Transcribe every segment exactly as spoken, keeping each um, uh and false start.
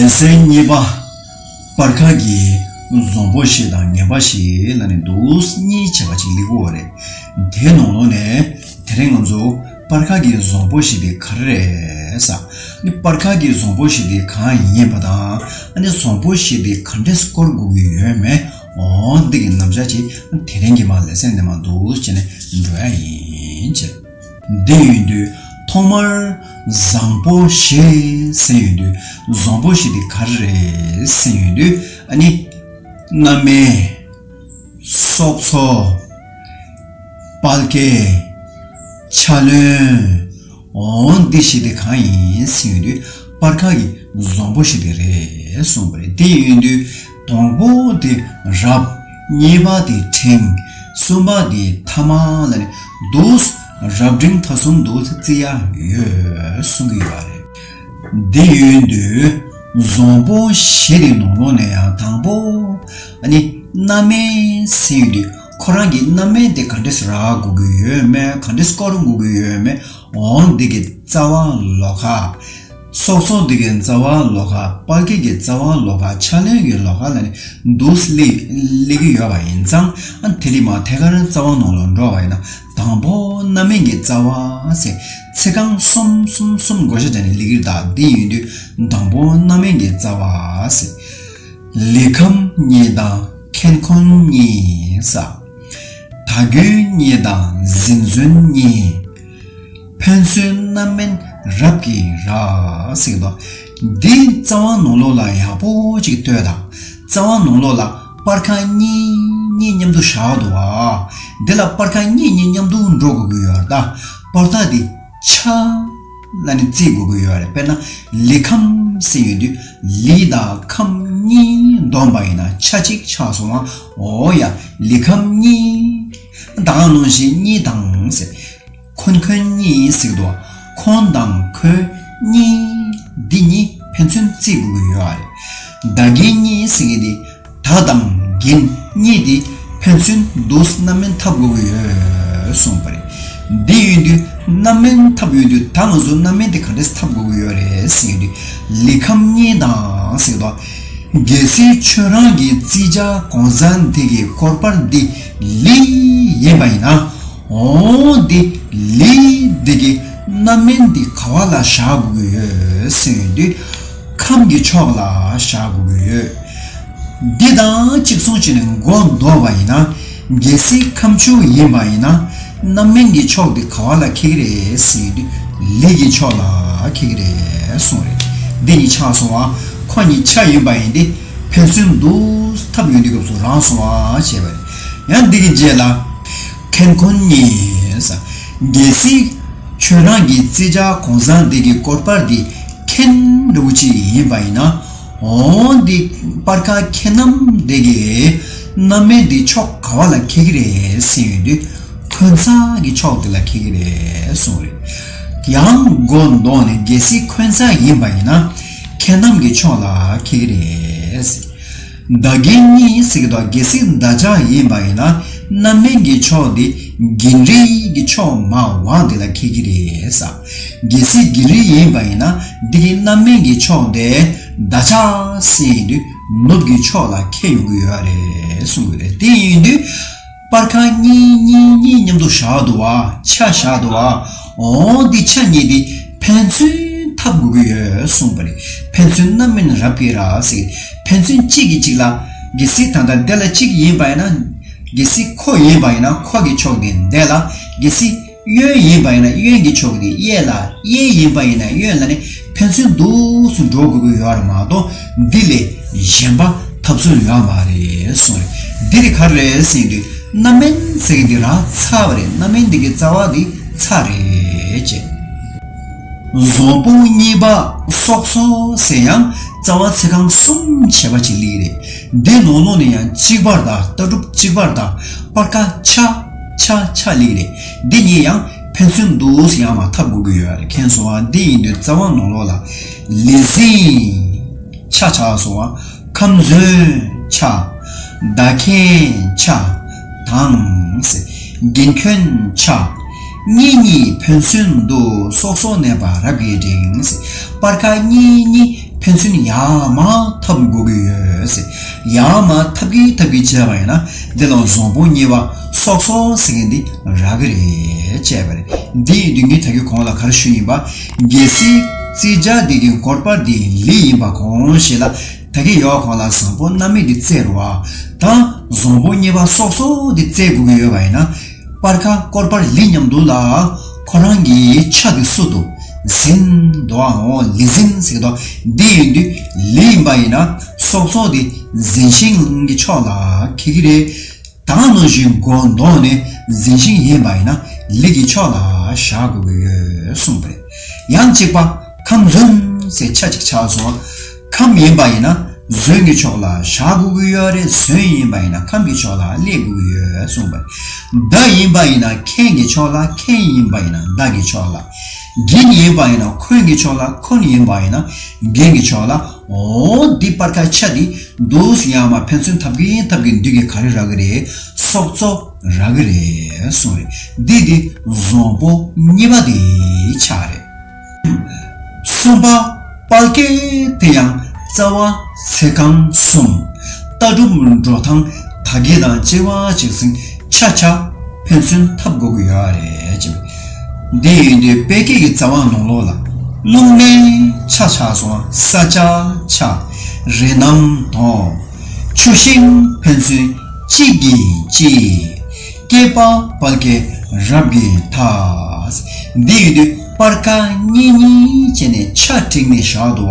ལེ་ཚན་གཉིས་པ། སྤར་ཁ་གི་བཟང་པོ་བཞི་དང་ངན་པ་བཞི་ལབ་ནས་འདུག་གཉིས་བྱས་པ་ཅིག་སླེབས་ཡོད་རེད། དེའི་ནང་ལོགས་ནས་དེ་རིང་ང་ཚོ་སྤར་ཁ་གི་བཟང་པོ་བཞི་དེ་ག་རེ་རེད་ཟེར། ཨ་ནི་སྤར་ཁ་གི་བཟང་པོ་བཞི་དེ་གང་ཡིན་པ་དང་། ཨ་ནི་བཟང་པོ་བཞི་དེ་ག་འདྲས་སྐོར་དགོས་ཀྱི་ཡོད་མེད། འོ་འདི་གི་རྣམ་གཞག་ཅིག་དེ་རིང་གི་མ་ལེ་ཚན་འདི་མ་འདུག་བྱས་ནས་འགྲོ་ཡ་ཡིན་བྱས། འདི་ཡིན་དུས་ཐོག་མར་བཟང་པོ་བཞི་ཟེར་ཡོང་དུས་བཟང་པོ་བཞི་དེ་ག་རེ་རེད་ཟེར་ཡོང་དུས། ཨ་ནི་རྣམ་སྨིན། སྲོག་འཚོ། དཔལ་སྐྱེད། ཕྱག་ལེན། འོ་འདི་བཞི་དེ་གང་ཡིན་ཟེར་ཡོང་དུས་སྤར་ཁ་གི་བཟང་པོ་བཞི་དེ་རེད་གསུངས་པ་རེད། དེ་ཡིན་དུས་དང་པོ་དེ་རབ། གཉིས་པ་དེ་འབྲིང་། གསུམ་པ་དེ་ཐ་མ་ལབ་ནས་འདུག་རབ་འབྲིང་ཐ་གསུམ་འདུག་བརྩི་ཡ་ཡོད་གསུང་གི་ཡོད་པ་རེད། དེ་ཡིན་དུས་བཟང་པོ་བཞི་དེ་ནང་ལོགས་ནས་ཡང་དང་པོ། ཨ་ནི་རྣམ་སྨིན་ཟེར་ཡོང་དུས་ཁོ་རང་གི་རྣམ་སྨིན་དེ་ག་འདྲས་རག་དགོས་ཀྱི་ཡོད་མེད། ག་འདྲས་སྐོར་དགོས་ཀྱི་ཡོད་མེད། འོ་འདི་གི་རྩ་བ་ལོགས་ཀ། སྲོག་འཚོ་འདི་གི་རྩ་བ་ལོགས་ཀ། དཔལ་སྐྱེད་ཀྱི་རྩ་བ་ལོགས་ཀ། ཕྱག་ལེན་གྱི་ལོགས་ཀ་ལབ་ནས་འདུག་སླེབས་སླེབས་ཀྱི་ཡོད་པ་ཡིན་ཙང་། ཨ་དེ་ལས་མར་ཐད་ཀར་རྩ་བ་ནང་ལོགས་འགྲོ་བ་ཡིན་ན། དང་པོ་རྣམ་སྨིན་གྱི་རྩ་བ་ཟེར། ཚིག་རྐང་གསུམ་གསུམ་གསུམ་བགོ་བཤའ་བྱས་ནས་སླེབས་ཀྱི་རེད། ད་འདི་ཡིན་དུས་དང་པོ་རྣམ་སྨིན་གྱི་རྩ་བ་ཟེར། ལུས་ཁམས་གཉིས་དང་ཁེ་ཀོང་གཉིས་ཟེར། དལ་འགྱུར་གཉིས་དང་ཟིན་བཟུང་གཉིས། ཕན་ཚུན་རྣམ་སྨིན་རབ་ཀྱིས་རག་ཟེར་གྱི་འདུག་འདི་རྩ་བ་ནང་ལོགས་ལ་ཡག་པོ་ཅིག་ལྟོས་དང་། རྩ་བ་ནང་ལོགས་ལ་སྤར་ཁ་གཉིས་གཉིས་མཉམ་དུ་བཞག་འདུག་བ། འདི་ལ་སྤར་ཁ་གཉིས་གཉིས་མཉམ་དུ་འགྲོ་དགོས་ཀྱི་ཡོད་རེད་ད། སྤར་ཁ་འདི་ཆ་ལབ་ནས་བརྩི་དགོས་ཀྱི་ཡོད་རེད། དཔེར་ན་ལུས་ཁམས་ཟེར་ཡོང་དུས་ལུས་དང་ཁམས་གཉིས་བསྡོམས་པ་ཡིན་ན་ཆ་གཅིག་ཆགས་སོང་བ། འོ་ཡ། ལུས་ཁམས་གཉིས། ད་ག་ནང་བཞིན་གཉིས་དང་ཟེར། ཁེ་ཀོང་གཉིས་ཟེར་གྱི་འདུག་ཁེ་ཀོང་དང་ཁེ་ཀོང་གཉིས། འདི་གཉིས་ཕན་ཚུན་བརྩི་དགོས་ཀྱི་ཡོད་རེད། ད་གིན་གཉིས་ཟེར་མཁན་དེ། ད་དང་གིན་གཉིས་དེ་ཕན་ཚུན་འདུག་རྣམ་སྨིན་འཐབ་དགོས་ཀྱི་ཡོད་གསུངས་པ་རེད། འདི་ཡིན་དུས་རྣམ་སྨིན་འཐབ་ཡོང་དུས་ད་ང་ཚོ་རྣམ་སྨིན་དེ་ག་འདྲས་འཐབ་དགོས་ཀྱི་ཡོད་རེད་ཟེར་ཡོང་དུས། ལུས་ཁམས་གཉིས་དང་ཟེར་གྱི་འདུག་གལ་སྲིད་ཁྱོད་རང་གི་བརྩི་བྱ་གང་ཟག་འདི་གི་སྐོར་པར་འདི་ལུས་ཡིན་པ་ཡིན་ན། འོ་འདི་ལུས་འདི་གི་རྣམ་སྨིན་འདི་ག་བ་ལ་བཞག་དགོས་ཀྱི་ཡོད་ཟེར་ཡོང་དུས། ཁམས་ཀྱི་ཕྱོགས་ལ་བཞག་དགོས་ཀྱི་ཡོད། འདི་དང་གཅིག་མཚུངས་བྱས་ནས་མགོ་འདོགས་པ་ཡིན་ན། གལ་སྲིད་ཁམས་ཕྱོགས་ཡིན་པ་ཡིན་ན། རྣམ་སྨིན་གྱི་ཕྱོགས་འདི་ག་བ་ལ་འཁེལ་གྱི་རེད་ཟེར་ཡོང་དུས། ལུས་ཀྱི་ཕྱོགས་ལ་འཁེལ་གྱི་རེད་གསུངས་རེད། འདི་གཉིས་ཆགས་སོང་བ། ཁོ་གཉིས་ཆ་ཡིན་པ་ཡིན་ཏེ། ཕན་ཚུན་འདུག་འཐབ་ཡོང་དུས་སྐབས་སུ་རང་སོང་བ་བྱས་པ་རེད། ཡང་འདི་གི་རྗེས་ལ། ཁེ་ཀོང་གཉིས། གལ་སྲིད་ཁྱོད་རང་གི་བརྩི་བྱ་གང་ཟག་འདི་གི་སྐོར་པར་འདི་ཁེ་འདྲ་བོ་ཅིག་ཡིན་པ་ཡིན་ན། འོ་འདི་སྤར་ཁ་ཁེ་རྣམ་འདི་གི་རྣམ་སྨིན་འདི་ཕྱོགས་ག་བ་ལ་འཁེལ་གྱི་རེད་ཟེར་ཡོང་དུས། ཁོན་ཚ་གི་ཕྱོགས་འདི་ལ་འཁེལ་གྱི་རེད་གསུངས་རེད། ཡང་མགོ་འདོགས་ནས་གལ་སྲིད་ཁོན་ཚ་ཡིན་པ་ཡིན་ན། ཁེ་རྣམ་གྱི་ཕྱོགས་ལ་འཁེལ་གྱི་རེད། ད་གིན་གཉིས་ཟེར་གྱི་འདུག་གལ་སྲིད་ད་ཆ་ཡིན་པ་ཡིན་ན། རྣམ་སྨིན་གྱི་ཕྱོགས་འདི་གིན་རིགས་ཀྱི་ཕྱོགས་མ་བ་འདི་ལ་འཁེལ་གྱི་རེད་ཟེར། གལ་སྲིད་གིན་རིགས་ཡིན་པ་ཡིན་ན། འདི་གི་རྣམ་སྨིན་གྱི་ཕྱོགས་དེ་ད་ཆ་ཟེར་ཡོང་དུས་ནུབ་ཀྱི་ཕྱོགས་ལ་འཁེལ་ཡོང་གི་ཡོད་རེད་གསུང་གི་རེད། དེ་ཡིན་དུས། སྤར་ཁ་གཉིས་གཉིས་གཉིས་མཉམ་དུ་བཞག་འདུག་བ། ཆ་བཞག་འདུག་བ། འོ་འདི་ཆ་གཉིས་འདི་ཕན་ཚུན་འཐབ་དགོས་ཀྱི་ཡོད་གསུངས་པ་རེད། ཕན་ཚུན་རྣམ་སྨིན་རབ་ཀྱིས་རག་ཟེར། ཕན་ཚུན་གཅིག་གིས་གཅིག་ལ། གལ་སྲིད་ད་ལྟ་འདི་ལ་གཅིག་ཡིན་པ་ཡིན་ན། གལ་སྲིད་ཁོ་ཡིན་པ་ཡིན་ན་ཁོ་གི་ཕྱོགས་དེ་འདི་ལ། གལ་སྲིད་གཡོན་ཡིན་པ་ཡིན་ན་གཡོན་གྱི་ཕྱོགས་དེ་གཡས་ལ། གཡས་ཡིན་པ་ཡིན་ན་གཡོན་ལ་ནི་ཕན་ཚུན་འདུག་སེ་འགྲོ་དགོས་ཀྱི་ཡོད་རེད་མ་གཏོགས། འདི་ལས་གཞན་པ་འཐབ་སྲོལ་ཡོད་མ་རེད་གསུངས་རེད། འདི་དེ་ག་རེད་ཟེར་དུས། རྣམ་སྨིན་ཟེར་གྱི་འདི་ར་ཚ་བ་རེད། རྣམ་སྨིན་འདི་གི་རྩ་བ་འདི་ཚ་རེད་ཅེས། བཟང་པོ་གཉིས་པ་སྲོག་འཚོ་ཟེར་ཡང་རྩ་བ་ཚིག་རྐང་གསུམ་བྱས་པ་ཅིག་སླེབས་རེད། འདི་ནང་ལོགས་ནས་ཡང་གཅིག་པར་དང་ལྟ་གྲུབ་གཅིག་པར་དང་སྤར་ཁ་ཆ་ཆ་ཆ་སླེབས་རེད། འདི་གཉིས་ཡང་ཕན་ཚུན་འདུག་སེ་ཡང་མ་འཐབ་དགོས་ཀྱི་ཡོད་རེད། མཁྱེན་སོང་བ། འདི་ཡིན་དུས་རྩ་བ་ནང་ལོགས་ལ་ལུས་སེམས་ཆ་ཆགས་སོང་བ། ཁམས་བཟོས་ཆ། བདག་ཁྱེད་ཆ། དང་ཟེར། རྒན་ཁྱོད་ཆ། གཉིས་གཉིས་ཕན་ཚུན་འདུག་སྲོག་སོགས་གནས་པ་རབ་ཀྱིས་འབྲིང་ཟེར། སྤར་ཁ་གཉིས་གཉིས་ ཕན་ཚུན་ཡར་མར་འཐབ་དགོས་ཀྱི་ཡོད་ཟེར། ཡར་མར་འཐབ་ཀྱི་འཐབ་ཀྱི་བྱས་པ་ཡིན་ན་འདི་ལ་བཟང་པོ་གཉིས་པ་སྲོག་རྩོལ་ཟེར་མཁན་འདི་རག་གི་རེད་བྱས་པ་རེད། འདི་ཡིན་དུས་ངས་ད་གིན་གོང་ལ་ག་རེ་ཞུས་ཡིན་པ། གལ་སྲིད་བརྩི་བྱ་འདི་གི་སྐོར་པ་འདི་ལི་ཡིན་པ་གང་ཞིག་ལ། ད་གིན་ཡོག་གོང་ལ་བཟང་པོ་རྣམ་སྨིན་འདི་བཙལ་རུ་བ། ད་བཟང་པོ་གཉིས་པ་སྲོག་རྩོལ་འདི་བཙལ་དགོས་ཀྱི་ཡོད་པ་ཡིན་ན། སྤར་ཁ་སྐོར་པར་ལི་མཉམ་དུ་ལ་ཁོ་རང་གི་ཆ་དེ་སུ་དུ་ཟིན་དོ་ཨ། འོ་ལི་ཟིན་ཟེར་གི་དོ། འདི་ཡིན་དུས་ལི་ཡིན་པ་ཡིན་ན་སྲོག་རྩོལ་དེ་ཟིན་ཤིང་གི་ཕྱོགས་ལ་འཁེལ་གི་རེད། ད་ག་ནང་བཞིན་མགོ་འདོགས་ནས་ཟིན་ཤིང་ཡིན་པ་ཡིན་ན་ལི་གི་ཕྱོགས་ལ་བཞག་དགོས་ཀྱི་ཡོད་གསུངས་པ་རེད། ཡང་གཅིག་པ་ཁམས་ཟོན་ཟེར་ཆ་གཅིག་ཆགས་སོང་། ཁམས་ཡིན་པ་ཡིན་ན་ཟོན་གྱི་ཕྱོགས་ལ་བཞག་དགོས་ཀྱི་ཡོད་རེད། ཟོན་ཡིན་པ་ཡིན་ན་ཁམས་ཀྱི་ཕྱོགས་ལ་སླེབས་དགོས་ཀྱི་ཡོད་གསུངས་པ། མདའ་ཡིན་པ་ཡིན་ན་མཁན་གྱི་ཕྱོགས་ལ། མཁན་ཡིན་པ་ཡིན་ན་མདའ་གྱི་ཕྱོགས་ལ། འགན་ཡིན་པ་ཡིན་ན་འཁོན་གྱི་ཕྱོགས་ལ། འཁོན་ཡིན་པ་ཡིན་ན་འགན་གྱི་ཕྱོགས་ལ། འོ་འདི་སྤར་ཁ་ཆ་འདི་འདུག་ཡང་མ་ཕན་ཚུན་འཐབ་ཀྱིན་འཐབ་ཀྱིན་འདུག་གི་ག་རེ་རག་གི་རེད། སྲོག་རྩོལ་རག་གི་རེད་གསུངས་རེད། འདི་འདི་བཟང་པོ་གཉིས་པ་འདི་ཆགས་རེད། གསུམ་པ། དཔལ་སྐད་དེ་ཡང་རྩ་བ་ཚེ་གང་གསུམ། ལྟ་གྲུབ་འགྲོ་སྟངས་དག་གི་དང་བཅས་པ་ཅིག་ཟིན་ཆ་ཆ་ཕན་ཚུན་འཐབ་དགོས་ཀྱི་ཡོད་རེད་ཅེས། འདི་ཡིན་དུས་དཔལ་སྐད་ཀྱི་རྩ་བ་ནང་ལོགས་ལ་རླུང་མེ་ཆ་ཆགས་སོང་། ས་ཆ་ཆ་རི་གནམ་དང་ཆུ་ཤིང་ཕན་ཚུན་གཅིག་གིས་གཅིག་སྐྱེས་པ་དཔལ་སྐད་རབ་ཀྱི་མཐའ། འདི་ཡོད་དུས་སྤར་ཁ་གཉིས་གཉིས་བྱས་ནས་ཆ་བསྒྲིགས་ནས་བཞག་འདུག་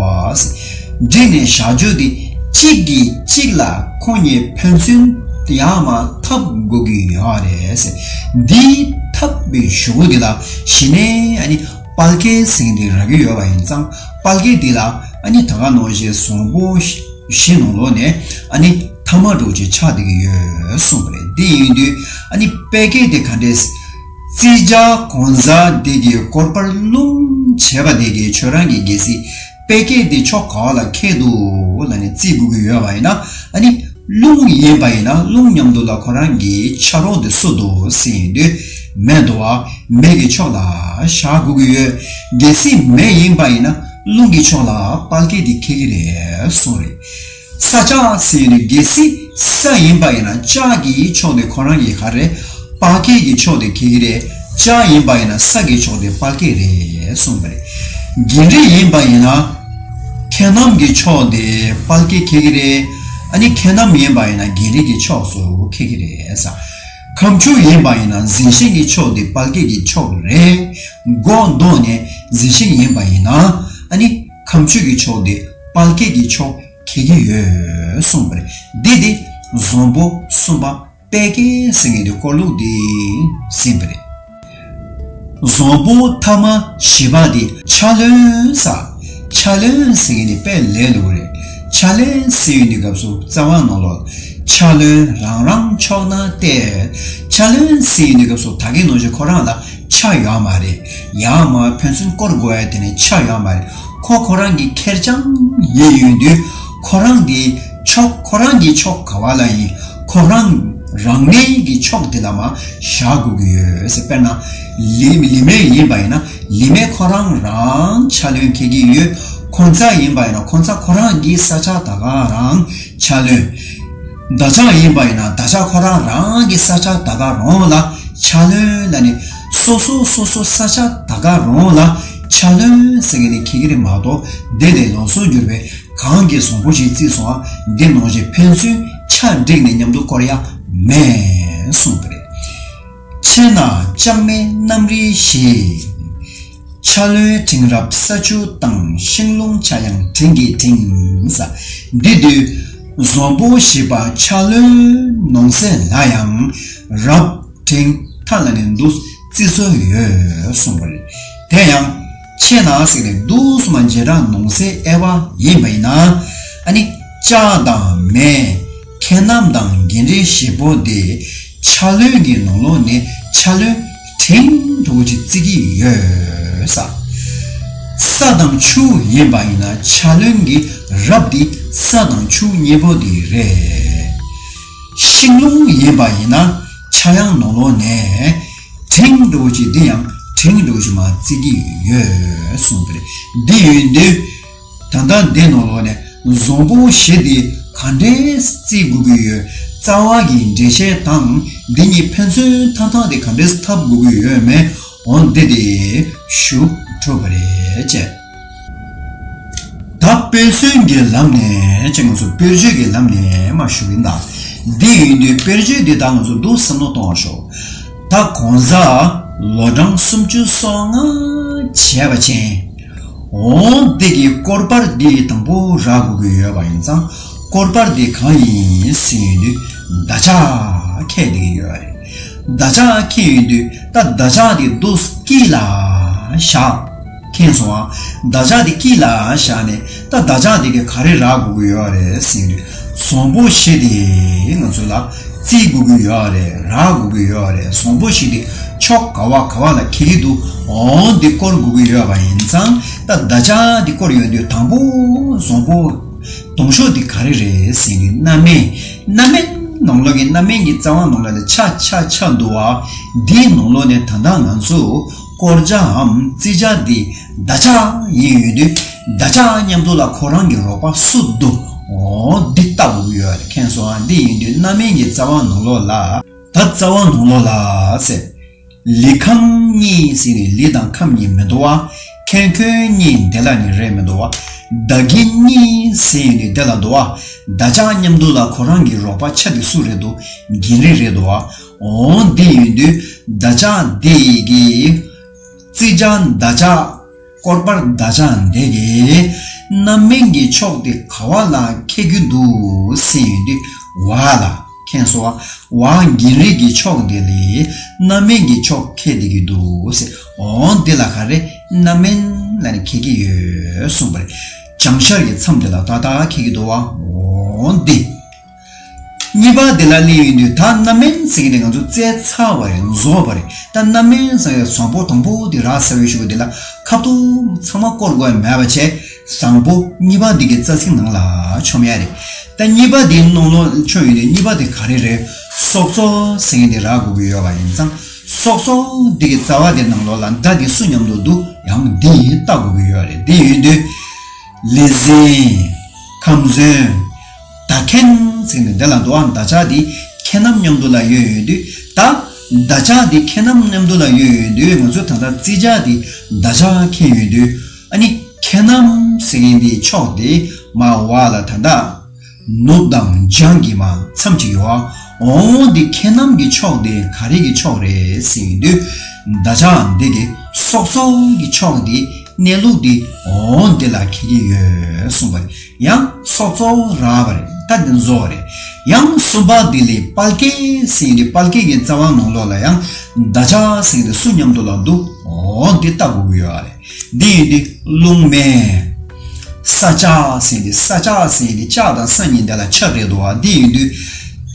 བ། བསྒྲིགས་ནས་བཞག་རྒྱུ་དེ་གཅིག་གིས་གཅིག་ལ་ཁོ་གཉིས་ཕན་ཚུན་ཡར་མར་འཐབ་དགོས་ཀྱི་ཡོད་རེད། འདི་འཐབ་པའི་གཞུག་གུ་དེ་ལ་གཞི་ནས་ཨ་ནི་དཔལ་སྐད་ཟེར་མཁན་དེ་རག་གི་ཡོད་པ་ཡིན་ཙང་། དཔལ་སྐད་འདི་ལ་ཨ་ནི་ད་ག་ནང་བཞིན་བཟང་པོ་བཞི་ནང་ལོགས་ནས་ཨ་ནི་ཐ་མ་འདྲ་བོ་ཅིག་ཆགས་བསྡད་ཀྱི་ཡོད་གསུངས་པ་རེད། འདི་ཡིན་དུས་ཨ་ནི་དཔལ་སྐད་དེ་ག་འདྲས། བརྩི་བྱ་གང་ཟག་འདི་གི་སྐོར་པར་རླུང་བྱས་པ་འདི་གིས་ཁྱོད་རང་གི་གལ་སྲིད་དཔལ་སྐད་འདི་ཕྱོགས་ག་བ་ལ་འཁེལ་འདུག་ལབ་ནས་བརྩི་དགོས་ཀྱི་ཡོད་པ་ཡིན་ན། ཨ་ནི་རླུང་ཡིན་པ་ཡིན་ན་རླུང་མཉམ་དུ་ལ་ཁོ་རང་གི་ཆ་རོགས་འདི་སུ་འདུག་ཟེར་ཡིན་དུས་མེ་འདུག་བ། མེ་གི་ཕྱོགས་ལ་བཞག་དགོས་ཀྱི་ཡོད། གལ་སྲིད་མེ་ཡིན་པ་ཡིན་ན་རླུང་གི་ཕྱོགས་ལ་དཔལ་སྐད་འདི་འཁེལ་གྱི་རེད་གསུངས་རེད། ས་ཆ་ཟེར་ནས་གལ་སྲིད་ས་ཡིན་པ་ཡིན་ན་ལྕགས་ཀྱི་ཕྱོགས་དེ་ཁོ་རང་གི་ག་རེ་དཔལ་སྐད་ཀྱི་ཕྱོགས་དེ་འཁེལ་གྱི་རེད། ལྕགས་ཡིན་པ་ཡིན་ན་ས་གི་ཕྱོགས་དེ་དཔལ་སྐད་རེད་གསུངས་པ་རེད། རྒན་རིགས་ཡིན་པ་ཡིན་ན་ཁེན་གནམ་གྱི་ཕྱོགས་དེ་དཔལ་སྐད་འཁེལ་གྱི་རེད། ཨ་ནི་ཁེན་གནམ་ཡིན་པ་ཡིན་ན་རྒན་རིགས་ཀྱི་ཕྱོགས་སུ་འཁེལ་གྱི་རེད་ས། ཁམ་ཆུ་ཡིན་པ་ཡིན་ན་ཟིན་ཤིང་གི་ཕྱོགས་དེ་དཔལ་སྐད་ཀྱི་ཕྱོགས་རེད། མགོ་འདོགས་ནས་ཟིན་ཤིང་ཡིན་པ་ཡིན་ན་ཨ་ནི་ཁམ་ཆུ་གི་ཕྱོགས་དེ་དཔལ་སྐད་ཀྱི་ཕྱོགས་འཁེལ་གྱི་ཡོད་གསུངས་པ་རེད། འདི་དེ་བཟང་པོ་གསུམ་པ་དཔལ་སྐད་ཟེར་མཁན་དེ་སྐོར་ལུགས་དེ་ཟིན་པ་རེད། བཟང་པོ་ཐ་མ་བཞི་པ་དེ་ཆ་ལོན་ས། ཆ་ལོན་ཟེར་མཁན་དེ་དཔེ་ལས་སླ་པོ་རེད། ཆ་ལོན་ཟེར་ཡོང་དུས་སྐབས་སུ་རྩ་བ་ནང་ལོགས་ཆ་ལོན་རང་རང་ཕྱོགས་ན་སྟེ། ཆ་ལོན་ཟེར་ཡོང་དུས་སྐབས་སུ་ད་གིན་ནང་བཞིན་ཁོ་རང་ལ་ཆ་ཡོད་མ་རེད། ཡང་མ་ཕན་ཚུན་སྐོར་དགོས་ཡ་དེ་ནས་ཆ་ཡོད་མ་རེད། ཁོ་ཁོ་རང་གི་ཁེར་རྐྱང་ཡིན་ཡོང་དུས་ཁོ་རང་གི་ཕྱོགས་ཁོ་རང་གི་ཕྱོགས་ག་བ་ལ་ཡིན་ཁོ་རང་རང་ངོས་ཀྱི་ཕྱོགས་དེ་ལ་མ་བཞག་དགོས་ཀྱི་ཡོད་ཟེར། དཔེར་ན་ལི་ལི་མེ་ཡིན་པ་ཡིན་ན་ལི་མེ་ཁོ་རང་རང་ཆ་ལོན་འཁེལ་གྱི་ཡོད། ཁོང་ཚ་ཡིན་པ་ཡིན་ན་ཁོང་ཚ་ཁོ་རང་གི་ས་ཆ་ད་ག་རང་ཆ་ལོན། ད་ཆ་ཡིན་པ་ཡིན་ན་ད་ཆ་ཁོ་རང་རང་གི་ས་ཆ་ད་ག་རང་ལ་ཆ་ལོན་ལ་ནི་སོ་སོ་སོ་སོ་ས་ཆ་ད་ག་རང་ལ་ཆ་ལོན་ཟེར་མཁན་ནི་འཁེལ་གྱི་རེད་མ་གཏོགས་དེ་ལས་ལོགས་སུ་གྱུར་པའི་གང་གི་བཟང་པོ་ཞིག་བརྩིས་སོང་ཨ། འདི་ནང་བཞིན་ཕན་ཚུན་ཆ་འགྲིག་ནས་མཉམ་དུ་བསྐོར་ཡ་མེད་གསུངས་པ་རེད། ཕྱེད་ན་ལྕགས་མེ་གནམ་རིགས་བཞི། ཆ་ལོན་དྲིང་རབ་ས་ཆུ་དང་། ཤིང་རླུང་ཆ་ཡང་དྲིང་གིས་དྲིང་ས། འདི་དུས་བཟང་པོ་ཞེས་པ་ཆ་ལོན་ནང་གསེས་ལ་ཡང་རབ་དྲིང་མཐའ་ལ་ནི་འདུག་བརྩི་སྲོལ་ཡོད་གསུངས་པ་རེད། དེ་ཡང་ཕྱེད་ན་ཟེར་ནས་འདུག་སུ་མ་འཇལ་གྲངས་ནང་གསེས་དབྱེ་བ་ཡིན་པ་ཡིན་ན་ཨ་ནི་ལྕགས་དང་མེ། ཁེན་གནམ་དང་རྒན་རིགས་བཞི་པོ་དེ་ཆ་ལོན་གྱི་ནང་ལོགས་ནས་ཆ་ལོན་དྲིང་འདྲ་བོ་ཅིག་བརྩི་གི་ཡོད་ས། ས་དང་ཆུ་ཡིན་པ་ཡིན་ན་ཆ་ལོན་གྱི་རབ་དེ་ས་དང་ཆུ་གཉིས་པོ་དེ་རེད། ཤིང་རླུང་ཡིན་པ་ཡིན་ན་ཆ་ཡང་ནང་ལོགས་ནས་དྲིང་འདྲ་བོ་ཅིག་འདི་ཡང་དྲིང་འདྲ་བོ་ཅིག་མ་བརྩི་གི་ཡོད་གསུངས་པ་རེད། འདི་ཡོད་དུས། ད་ལྟ་འདི་ནང་ལོགས་ནས་བཟང་པོ་བཞི་འདི་ག་འདྲས་བརྩི་དགོས་ཀྱི་ཡོད། རྩ་བ་གི་འགྲེལ་བཤད་དང་འདི་གཉིས་ཕན་ཚུན་ཐག་ཐག་དེ་ག་འདྲས་འཐབ་དགོས་ཀྱི་ཡོད་མེད། འོ་འདི་དེ་ཞུ་གྲུབ་པ་རེད་ཅེས། ད་དཔེ་མཚོན་གྱི་ལམ་ནས་ཅེས་ང་ཚོ་དཔེར་བརྗོད་ཀྱི་ལམ་ནས་མ་ཞུ་གི་ཡིན་ད། འདི་ཡིན་དུས་དཔེར་བརྗོད་འདི་དག་ང་ཚོ་འདུག་བསམ་བློ་གཏོང་བ་ཤོག་ད་གང་ཟག་ལོ་གྲངས་སུམ་ཅུ་སོ་ལྔ་བྱས་པ་ཅན། འོ་འདི་གི་སྐོར་པར་འདི་དང་པོ་རག་དགོས་ཀྱི་ཡོད་པ་ཡིན་ཙང་སྐོར་པར་འདི་གང་ཡིན་ཟེར་ཡོང་དུས་བདག་ཅག་ཁེལ་བསྡད་ཀྱི་ཡོད་རེད། བདག་ཅག་ཁེལ་ཡོང་དུས་ད་བདག་ཅག་འདི་འདུག་དཀྱིལ་ལ་བཞག་མཁྱེན་སོང་ཨ། བདག་ཅག་འདི་དཀྱིལ་ལ་བཞག་ནས་ད་བདག་ཅག་འདི་གི་ག་རེ་རག་དགོས་ཀྱི་ཡོད་རེད་ཟེར་ཡོང་དུས་བཟང་པོ་བཞི་འདི་ང་ཚོ་ལ་བརྩི་དགོས་ཀྱི་ཡོད་རེད། རག་དགོས་ཀྱི་ཡོད་རེད། བཟང་པོ་བཞི་འདི་ཕྱོགས་ག་བ་ག་བ་ལ་ཁེལ་གྱི་འདུག་འོ་འདི་སྐོར་དགོས་ཀྱི་ཡོད་པ་ཡིན་ཙང་ད་བདག་ཅག་འདི་སྐོར་ཡོང་དུས་དང་པོ་བཟང་པོ་དང་ཤོས་འདི་ག་རེ་རེད་ཟེར་ནས་རྣམ་སྨིན། རྣམ་སྨིན་ནང་ལོགས་ཀྱི་རྣམ་སྨིན་གྱི་རྩ་བ་ནང་ལོགས་ལ་ཆ་ཆ་ཆ་འདུག་བ། འདིའི་ནང་ལོགས་ནས་ད་ལྟ་ང་ཚོ་སྐོར་བྱའམ་བརྩི་བྱ་འདི་བདག་ཅག་ཡིན་ཡོད་དུས་བདག་ཅག་མཉམ་དུ་ལ་ཁོ་རང་གི་རོགས་པ་སུ་འདུག་འོ་འདི་ལྟ་དགོས་ཀྱི་ཡོད་རེད། མཁྱེན་སོང་ཨ། འདི་ཡིན་དུས་རྣམ་སྨིན་གྱི་རྩ་བ་ནང་ལོགས་ལ་ད་རྩ་བ་ནང་ལོགས་ལ་ཟེར། ལི་ཁམས་གཉིས་ཟེར་ནས་ལི་དང་ཁམས་གཉིས་མི་འདུག་བ། ཁན་ཁོན་གཉིས་འདི་ལ་ནི་རེད་མི་འདུག་བ། བདག་གི་གཉིས་ཟེར་ནས་འདི་ལ་འདུག་བ། བདག་ཅག་མཉམ་དུ་ལ་ཁོ་རང་གི་རོགས་པ་ཆ་དེ་སུ་རེད་འདུག་རྒན་རིགས་རེད་འདུག་བ། འོ་འདི་ཡིན་དུས་བདག་ཅག་འདི་གི་བརྩི་བྱ་བདག་ཅག་སྐོར་པར་བདག་ཅག་འདི་གི་རྣམ་སྨིན་གྱི་ཕྱོགས་དེ་ག་བ་ལ་ཁེལ་གྱི་འདུག་ཟེར་ཡོང་དུས་བ་ལ། མཁྱེན་སོང་བ། བ་རྒན་རིགས་ཀྱི་ཕྱོགས་འདི་ལས་རྣམ་སྨིན་གྱི་ཕྱོགས་ཁེལ་བསྡད་ཀྱི་འདུག་ཟེར། འོ་འདི་ལ་ག་རེ་རྣམ་སྨིན་ལ་ནི་ཁེལ་གྱི་ཡོད་གསུངས་པ་རེད། བྱང་ཤར་གྱི་མཚམས་འདི་ལ་ཏག་ཏག་ཁེལ་གྱི་འདུག་བ། འོ་འདི། གཉིས་པ་འདི་ལ་སླེབས་ཡོང་དུས་ད་རྣམ་སྨིན་ཟེར་གྱི་ནི་ང་ཚོ་བཙལ་ཚར་བ་རེད། རྫོགས་པ་རེད། ད་རྣམ་སྨིན་ཟེར་བའི་བཟང་པོ་དང་པོ་འདི་རག་ཚར་བའི་གཞུག་གུ་འདི་ལ་ཁ་ཐུག་ཚང་མ་བསྐོར་དགོས་མེད་པ་བྱས། བཟང་པོ་གཉིས་པ་འདི་གི་རྩ་ཚིག་ནང་ལ་མཆོང་ཡ་རེད། ད་གཉིས་པ་འདི་ནང་ལོགས་མཆོང་ཡོང་དུས་གཉིས་པ་འདི་ག་རེ་རེད། སྲོག་རྩོལ་ཟེར་མཁན་འདི་རག་དགོས་ཀྱི་ཡོད་པ་ཡིན་ཙང་སྲོག་རྩོལ་འདི་གི་རྩ་བ་འདི་ནང་ལོགས་ལ་མདའ་འདི་སུ་མཉམ་དུ་འདུག་ཡང་འདི་ཡིན་ལྟ་དགོས་ཀྱི་ཡོད་རེད། འདི་ཡིན་དུས་ལི་ཟིན། ཁམས་ཟིན། བདག་ཁྱེད་ཟེར་ནས་འདི་ལ་འདུག་ཨ། བདག་ཅག་འདི་ཁྱེད་རྣམས་མཉམ་དུ་ལ་ཡོད་ཡོད་དུས་ད་བདག་ཅག་འདི་ཁྱེད་རྣམས་མཉམ་དུ་ལ་ཡོད་ཡོད་དུས་ང་ཚོ་ད་ལྟ་བརྩི་བྱ་འདི་བདག་ཅག་ཁེལ་ཡོད་དུས། ཨ་ནི་ཁྱེད་རྣམས་ཟེར་མཁན་འདིའི་ཕྱོགས་དེ་མར་བ་ལ་ད་ལྟ་ནུབ་དང་བྱང་གི་མར་མཚམས་ཅིག་ཡོད་ཨ། འོང་འདི་ཁྱེད་རྣམས་ཀྱི་ཕྱོགས་དེ་ག་རེ་གི་ཕྱོགས་རེད་ཟེར་ཡོང་དུས། བདག་ཅག་འདི་གི་སྲོག་རྩོལ་གྱི་ཕྱོགས་དེ་གནས་ལུགས་དེ་འོང་འདི་ལ་ཁེལ་གྱི་ཡོད་གསུངས་པ་རེད། ཡང་སྲོག་རྩོལ་རག་པ་རེད། ད་འདི་རྫོགས་རེད། ཡང་གསུམ་པ་འདི་ལས་དཔལ་སྐྱེད་ཟེར་ཡོང་དུས་དཔལ་སྐྱེད་ཀྱི་རྩ་བ་ནང་ལོགས་ལ་ཡང་བདག་ཅག་ཟེར་ཡོང་དུས་སུ་མཉམ་དུ་ལ་འདུག་འོང་འདི་ལྟ་དགོས་ཀྱི་ཡོད་རེད། འདི་ཡིན་དུས་རླུང་མེ། ས་ཆ་ཟེར་ཏེ་ས་ཆ་ཟེར་ཏེ་ལྕགས་དང་ས་གཉིས་འདི་ལ་ཆ་རེད་འདུག་བ། འདི་ཡིན་དུས་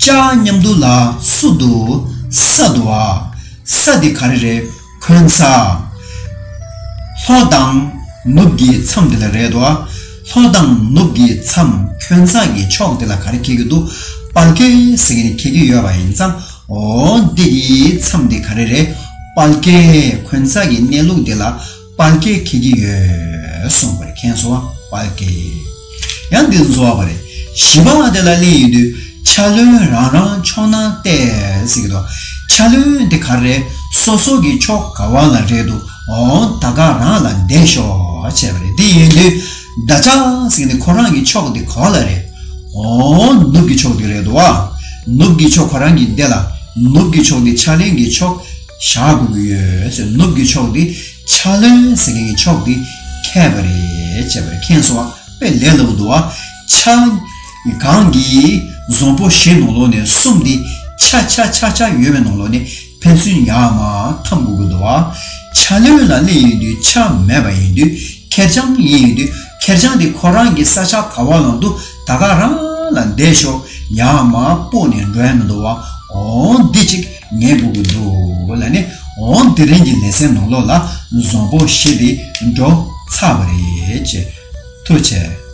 ལྕགས་མཉམ་དུ་ལ་སུ་འདུག་ས་འདུག་བ། ས་འདི་ག་རེ་རེད། འཁོན་ས། ལྷོ་དང་ནུབ་ཀྱི་མཚམས་འདི་ལ་རེད་འདུག་བ། ལྷོ་དང་ནུབ་ཀྱི་མཚམས་འཁོན་ས་གི་ཕྱོགས་འདི་ལ་ག་རེ་ཁེལ་གྱི་འདུག་དཔལ་སྐྱེད་ཟེར་གྱི་ནི་ཁེལ་གྱི་ཡོད་པ་ཡིན་ཙང་། འོ་འདི་གི་མཚམས་འདི་ག་རེ་རེད། དཔལ་སྐྱེད་འཁོན་ས་གི་གནས་ལུགས་འདི་ལ་དཔལ་སྐྱེད་ཁེལ་གྱི་ཡོད་གསུངས་པ་རེད། མཁྱེན་སོང་བ། དཔལ་སྐྱེད། ཡང་འདི་རྫོགས་པ་རེད། བཞི་པ་དེ་ལ་སླེབས་ཡོང་དུས་ཆ་ལོན་རང་རང་ཕྱོགས་ན་བལྟས་ཟེར་གྱི་འདུག་ཆ་ལོན་དེ་ག་རེ་རེད། སོ་སོ་གི་ཕྱོགས་ག་བ་ལ་རེད་འདུག་འོ་ད་ག་རང་ལ་བལྟས་ཤོག་བྱས་པ་རེད། འདི་ཡིན་དུས་བདག་ཅག་ཟེར་ནས་ཁོ་རང་གི་ཕྱོགས་དེ་ག་བ་ལ་རེད། འོ་ནུབ་ཀྱི་ཕྱོགས་དེ་རེད་འདུག་བ། ནུབ་ཀྱི་ཕྱོགས་ཁོ་རང་གི་འདི་ལ་ནུབ་ཀྱི་ཕྱོགས་དེ་ཆ་ལོན་གྱི་ཕྱོགས་བཞག་དགོས་ཀྱི་ཡོད་ཟེར། ནུབ་ཀྱི་ཕྱོགས་དེ་ཆ་ལོན་ཟེར་མཁན་གྱི་ཕྱོགས་དེ་ཁེལ་བ་རེད་བྱས་པ་རེད། མཁྱེན་སོང་བ། དཔེ་ལས་སླ་པོ་འདུག་བ། ཆ། གང་གིས་བཟང་པོ་བཞི་ནང་ལོགས་ནས་གསུམ་དེ་ཆ་ཆ་ཆ་ཆ་ཡོད་པའི་ནང་ལོགས་ནས་ཕན་ཚུན་ཡར་མར་འཐམ་དགོས་ཀྱི་འདུག་བ། ཆ་ལོན་ལ་སླེབས་ཡོང་དུས་ཆ་མེད་པ་ཡིན་དུས་ཁེར་རྐྱང་ཡིན་ཡོང་དུས་ཁེར་རྐྱང་དེ་ཁོ་རང་གི་ས་ཆ་ག་བ་ལ་འདུག་ད་ག་རང་ལ་བསྡད་ཤོག་ཡར་མར་སྤོས་ནས་འགྲོ་ཡ་མི་འདུག་བ། འོ་འདི་གཅིག་ངེས་དགོས་ཀྱི་འདུག་ལ་ནི་འོ་དེ་རིང་གི་ལེ་ཚན་ནང་ལོགས་ལ་བཟང་པོ་བཞི་དེ་འགྲོ་ཚར་བ་རེད་ཅེས། ཐུགས་རྗེ་ཆེ།